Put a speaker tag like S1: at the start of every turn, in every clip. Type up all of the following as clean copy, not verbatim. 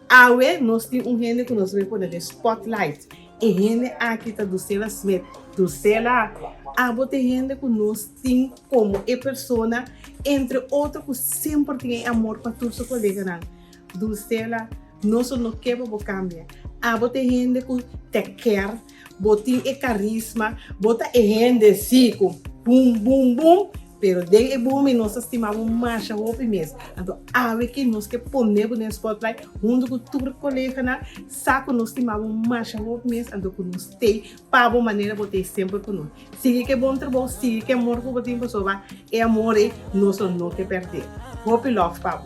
S1: Awe nos tin un hende ku nos ta pone den spotlight. E hende aki ta Dusela Smith. Dusela, abo ta e hende ku nos tin komo e persona, entre otro, ku semper tin e amor pa tur su koleganan. Dusela, nos no ke pa bo kambia. Abo ta e hende ku ta ker, bo tin e karisma, bo ta e hende si ku bum bum bum, Pero den e bumi nos ta stima bo masha hopi mes. Anto awe ki nos ke pone bo den spotlight hunto ku tur koleganan sa ku nos stima bo masha hopi mes anto ku nos tei pa bo manera bo tei semper ku nos. Sigui ke bon trabou, sigui ke amor ku bo tin pasobra e amor ei nos lo no ke perde. Hopi love pa bo.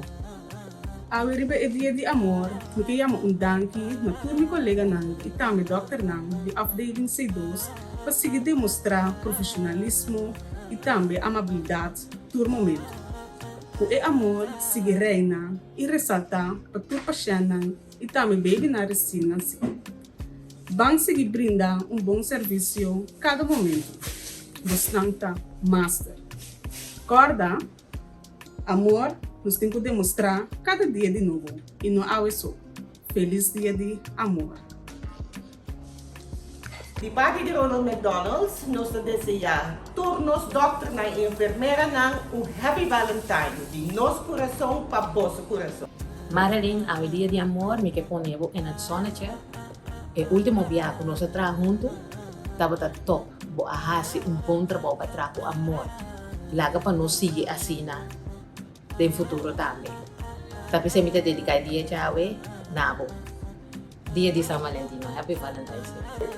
S2: Awe riba e dia di amor mi ke yama un danki na tur mi koleganan i tambe dòkternan di afdeling C dos pa sigui demostrá profesionalismo i tambe amabilidat tur momento. Ku e amor sigui reina i resaltá pa tur pashèntnan i tambe babynan resien nasí. Ban sigui brinda un bon servisio kada momento. Bosnan ta master. Kòrda, amor nos tin ku demostrá kada dia di nobo i no awe so. Felis dia di amor.
S3: Di parti di Ronald McDonald's nos ta desea tur nos dokternan y enfermeranan un Happy Valentine di nos curason pa boso curason.
S4: Marilyn, awe dia di amor mi ke pone bo in het zonnetje. E ultimo bia ku nos a traha huntu tabata top. Bo a hasi un bon trabou, bo a traha ku amor. Laga pa nos sigui asina. Den futuro tambe. Ta p'esei mi ta dedica e dia djawe na bo. Dia di San Valentino. Happy Valentine's Day.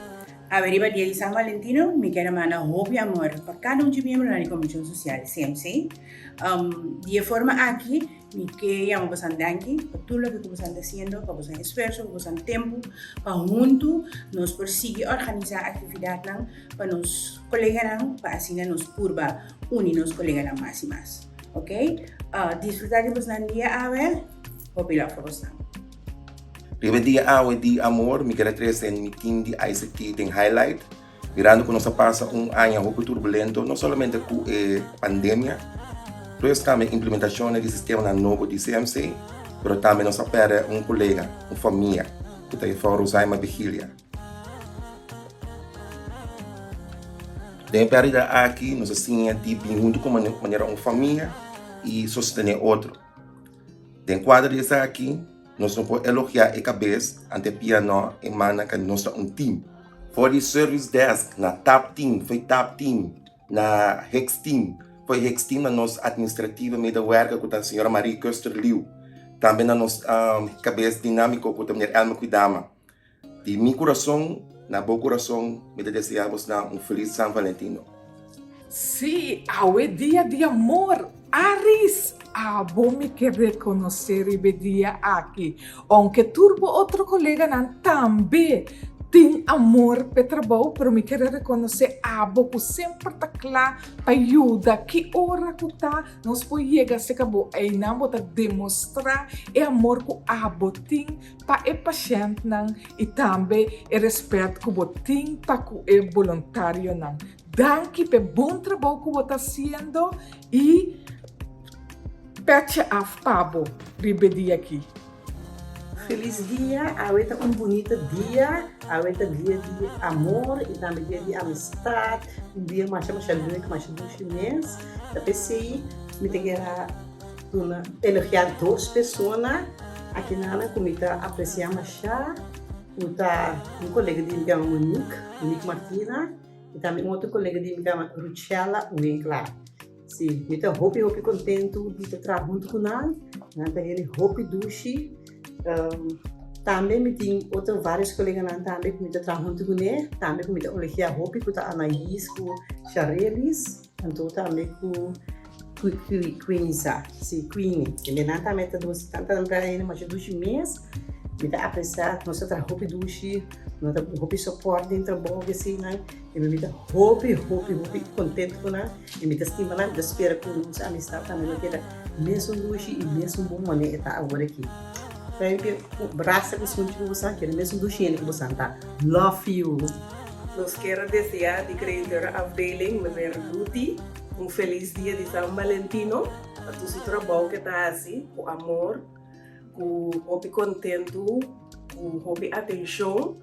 S5: Awe riba dia di San Valentino mi kier a manda hopi amor pa kada un dje miembronan di Comision Social, CMC. Di e forma aki mi ke yama bosan danki pa tur loke ku bosan ta hasiendo, pa bosan esfuerso, pa bosan tempu, pa huntu nos por sigui organisa aktividatnan pa nos koleganan pa asina nos purba uni nos koleganan mas i mas. Ok, disfruta di bosnan dia awe, hopi love pa bosnan.
S6: Riba e dia awe di amor, mi kier a trese mi team di ICT den highlight, mirando ku nos a pasa un aña hopi turbulento, no solamente ku e pandemia, plus tambe implementashonnan di sistemanan nobo di CMC, pero tambe nos a pèrdè un kolega, un famia, ku ta Juffrouw Rosaima Vigilia. Den e pèrdida aki nos a siña di bin huntu komo manera un famia i sostené otro. Den kuadro di esaki nos no por elogiá e kabes ante e pia no, e mannan ka nos ta un team. For di service desk na tap team, for tap team na heks team, for heks team na nos administratieve medewerker ku ta señora Marie Kuster Liu, tambe na nos kabes dinámiko ku ta meneer Elmer Kwidama. Di mi kurason na bo kurason mi ta desea bosnan un felis San Valentino.
S7: Sí, awe dia di amor. Aris, abo mi ke rekonosé riba e dia aki. Ounke tur bo otro koleganan tambe tin amor p'e trabou, pero mi kere rekonosé abo ku semper ta kla pa yuda ki ora ku ta nos por yega serka bo. Einan bo ta demostrá e amor ku abo tin pa e pashèntnan i tambe e rèspèt ku bo tin pa ku e boluntarionan. Danki p'e bon trabou ku bo ta hasiendo i pètje af pa bo riba e dia aki.
S1: Felis dia, awe ta un bunita dia, awe ta dia di amor i tambe dia di amistad, un dia masha masha leuk, masha dushi mes, ta p'esei mi ta kere Duna elogiá dos persona akinana ku mi ta apresiá mashá, ku ta un kolega di mi ku yama Monique, Monique Martina, i tambe un otro kolega di mi ku yama Ruchella Winkelaar. Sí, mi ta hopi hopi kontentu di ta traha huntu ku nan, nan ta hende hopi dushi. Tambe mi tin otro vários koleganan tambe ku mi ta traha huntu kuné, tambe ku mi ta elogiá hopi ku ta Anaïs ku Sharelis. Anto tambe ku Queenisa, si Queenie. Kende nan tambe ta dushi, nan ta traha hende masha dushi mes. Mi ta apresiá, nos ta traha hopi dushi, nos ta hopi sopòrt den trabou ku eseinan. I mi ta hopi, hopi, hopi kontentu ku nan i mi ta stima nan. Mi ta spera ku nos amistat tambe lo keda mesun dushi i mesun bon manera e ta awor aki. Thank you. Brasa ku sunchi ku bo sa, keda mesun dushi hende ku bo sa ta. Love you.
S2: Nos kier a desea di Creator Afdeling meneer Luti un felis dia di San Valentino pa tur su trabou ke ta hasi ku amor.
S8: Ku hopi kontentu, ku hopi atenshon.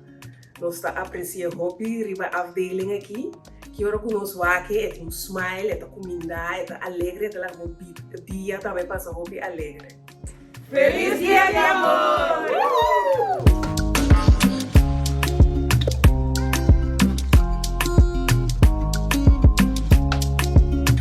S8: Nos ta apresi'é hopi riba afdeling aki. Ki ora ku nos wak e tin un smile, e ta kumindá, e ta alegre, e ta laga bo dia tambe pasa hopi alegre.
S1: Felis Dia di Amor!